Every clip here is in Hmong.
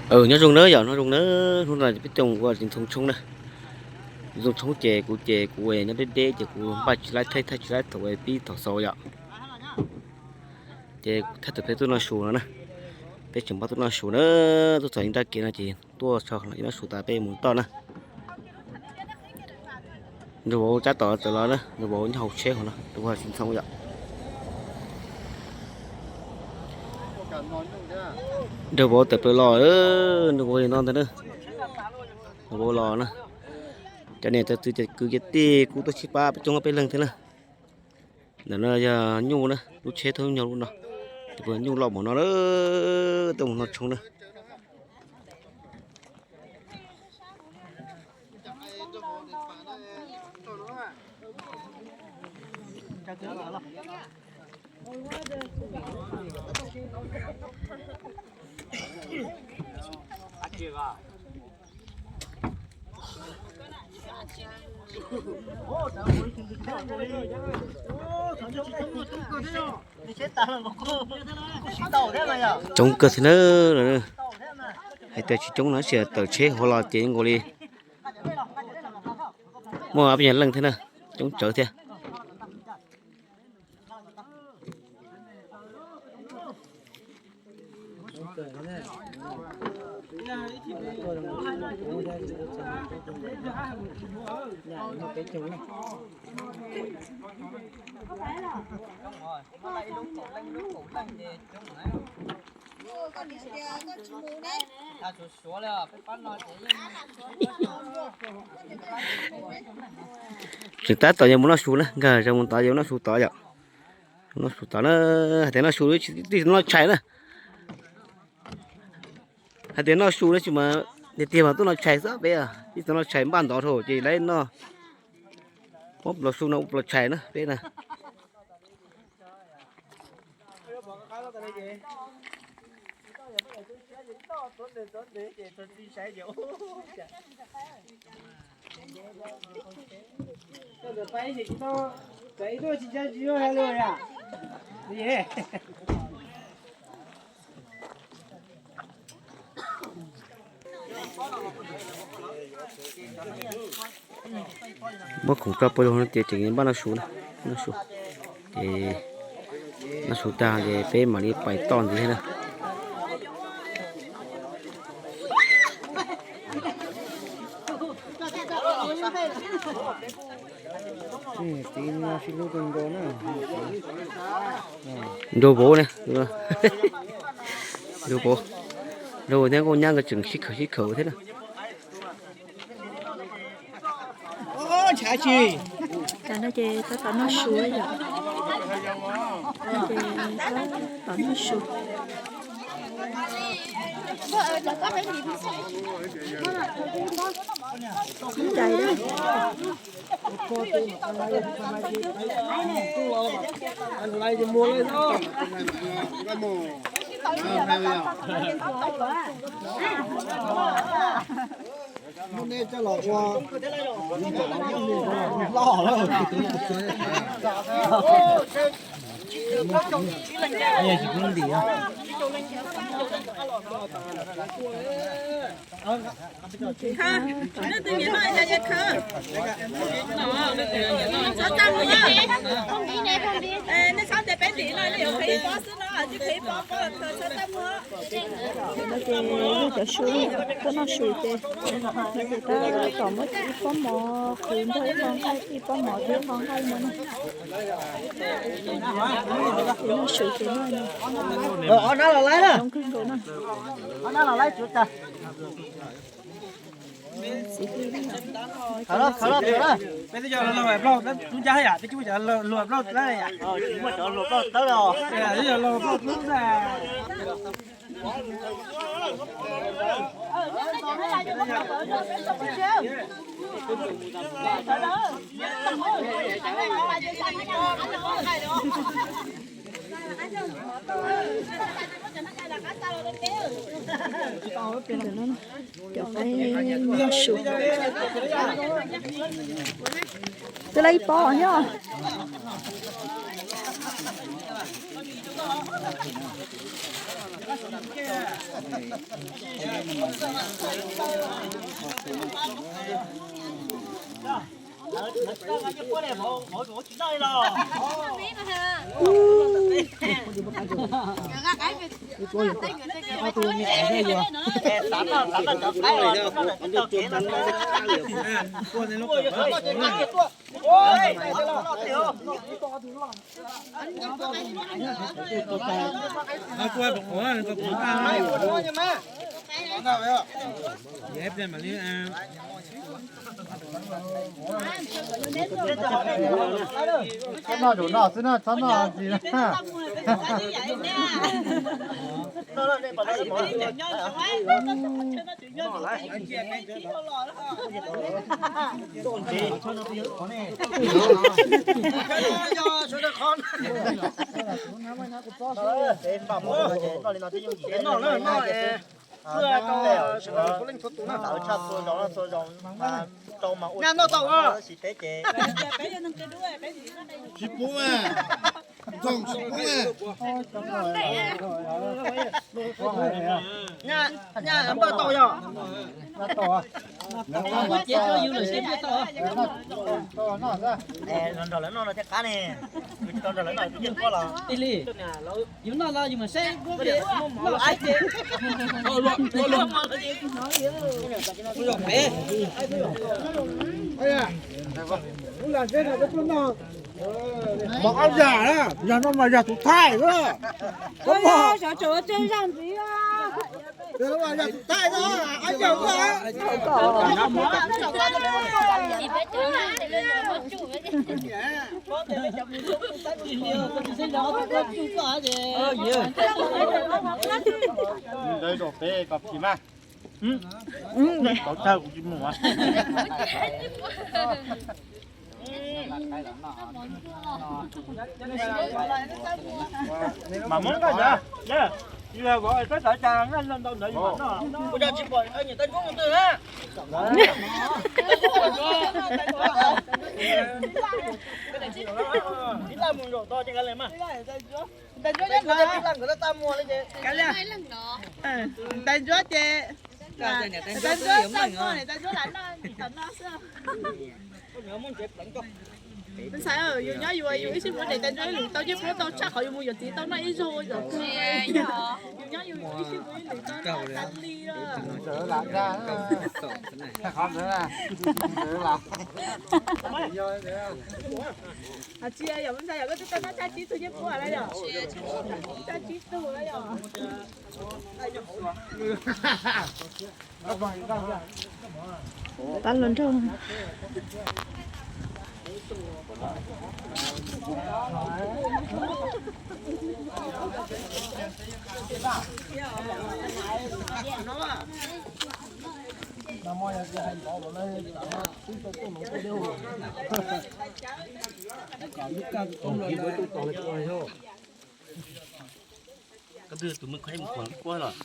Nyob zoo nawb yom, nyob zoo nawb, hnub no peb tuaj ua txiv ntxhoo tshoob na. Txiv ntxhoo tshoob ces kuv ces kuv nyob deb deb ces kuv npaj tsis laib thaij, thaij tsis laib thaum pib thaum xaus yom. Ces thaij thaum peb tuaj noj su no na, peb tseem npaj tuaj noj su na, tuaj txog ib nrab kev no ces tuaj txog ib noj su tas peb mus toj na. Nraug vauv tsab tom tawm los na, nraug vauv nyob hauv tsheb hauv no, nraug vauv tsis ntxhoo yom. Nraug vauv tawm plaws los, nraug vauv no ntag na, nraug vauv los na. Cov niam cov txiv cov kwv cov tij kuj tuaj sib pab peb coob peb leeg thiab na. Ntawm no yog nyuj na, lub tsheb thoob nyuj lub no, nyuj loj mus no, tuaj mus noj tshoob na. Coob kawg thiab na. Hais tias tsis coob no tab sis tawm tsheb hauv los ces nkaus li muaj ob peb nyuag leej thiab na, coob tsawv thiab. Tseem tab tom yuav mus noj su na, nkag zog mus tod yuav noj su tod yom. Noj su tod na, hais tias noj su tsis tau noj tshais na. Hais tias noj su na tsis mas tiag tiag mas tuaj noj tshais xwb peb, tsis tau noj tshais npaj ntov dhau ces lawv noj. Muab plaws su no ua plaws tshais na peb na. Muab khoom tso pov zog no ces tseem npaj noj su na, noj su. Ces noj su tag ces peb mam li pais toj ntxiv thiab na. Nraug vauv ne, nraug vauv, nraug vauv thiab nkauj nyab nkawd tseem sib khawm sib khawm thiab na. Tam no ces tab tom noj su yom. Ces tab tom noj su. Cai. No ces yog cov su tuaj noj su ces, no ces tab tom muab ib pob mov qhwv nrog ib qho nqaij, ib pob mov thiab ib qho nqaij no na. Ces noj su ces noj coob kawg nkaus na. Cov qaib noj su. Twb lawv ib pob thiab. Txhob noj zaum no xwb na, txhob noj ntsis na. Tsis pub, tsis pub. Nyaj npawj tau yog. Nrog lawv noj no thiaj qab ne. Yus tsis tau nrog lawv noj yeej pob los. Yus noj los yus mam saib. Mov ob yam na, yam no mas yam tus thaij na. Xyov tseem ua tseej zaj ntxiv. Yam tus thaij na, ob yam na. Ntawd zaum pem kom phim mas. Tau tawg kuv tsis mus. Mas muab nqaij ntawd, yog vov peb tawv cas nqaij ntau ntawd yus mam noj. Ua cas tsis pom nyuam tais ntsuab mus twg na? Ib laj mus zaum tod ces kav liam mas. Ib laj nkawd tab tab muag li ces kav liam. Tais ntsuab ces, tais ntsuab txaj muag, tais ntsuab lam noj tom no xwb. Ntxhais, yus nyob yus, yus ib sij mus nrhiav tais ntsuab ib lwm tau, yeej pub tau tshaj qhov yus mus yuav txiv tau noj ib zaug yom. Yus nyob yus ib sij mus ib lwm tau noj tas li. Tsis yog ntxhais yom, koj twb tau noj tshaj tsib tug yeej pub lawm yom. Tshaj tsib tug lawm yom. Tab los nrog. Koj twb tus me khuav mus kuam kuab los?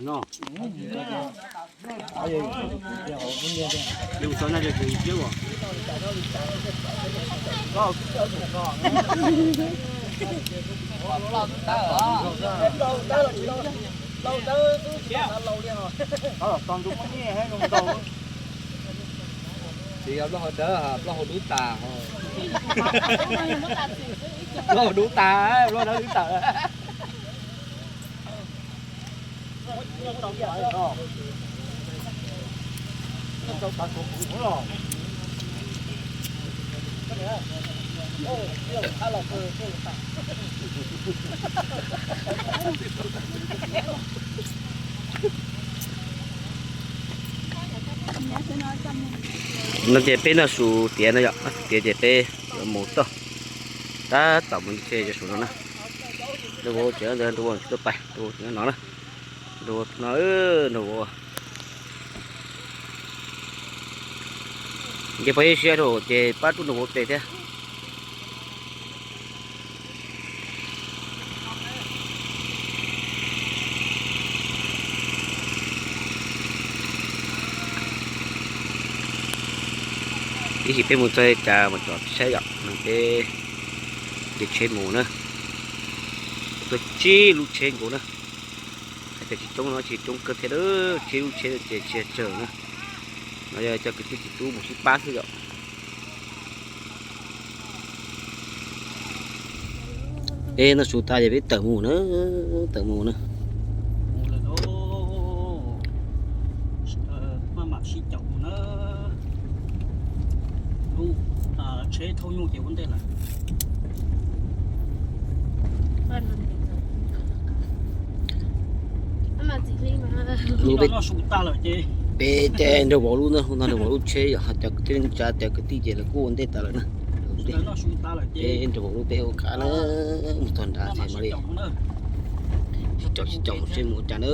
No. Yus tau noj ces kuv yus thiab os. Tsis yog plaub hau dawb, plaub hau dub tas. Plaub hau dub tas, plaub hau dub tas. No ces peb noj su tiav no yom, tiav ces peb yuav mus toj. Tab tom mus nce rau saum no na. Nraug vauv tsev ntawd, nraug vauv tsis tuaj pais, nraug vauv no na. Nraug vauv no, nraug vauv. Nce pog ib siab rau ces pab rub nraug vauv pem thiab. Ib chim peb mus txog cas mus tsom saib yom, peb nce tsheb mus na. Tsib lub tsheb nkaus na. Hais tias tsis coob no tsis coob kawg thiab, tsib lub tsheb ces tsis tsawg na. No yog cov kwv tij txiv tub mus sib pab xwb yom. Ej, noj su tas ces peb tawm mus na, tawm mus na. Peb caij nraug vauv lub na, no nraug vauv lub tsheb yom, ho cov kwv tij neej tsa cov kwv tij ces lawv kuj ua ntej tas lawm na. Peb nraug vauv lub peb ua qab na, mus txog nrad ces mam li sib caum sib caum seb mus ua cas na.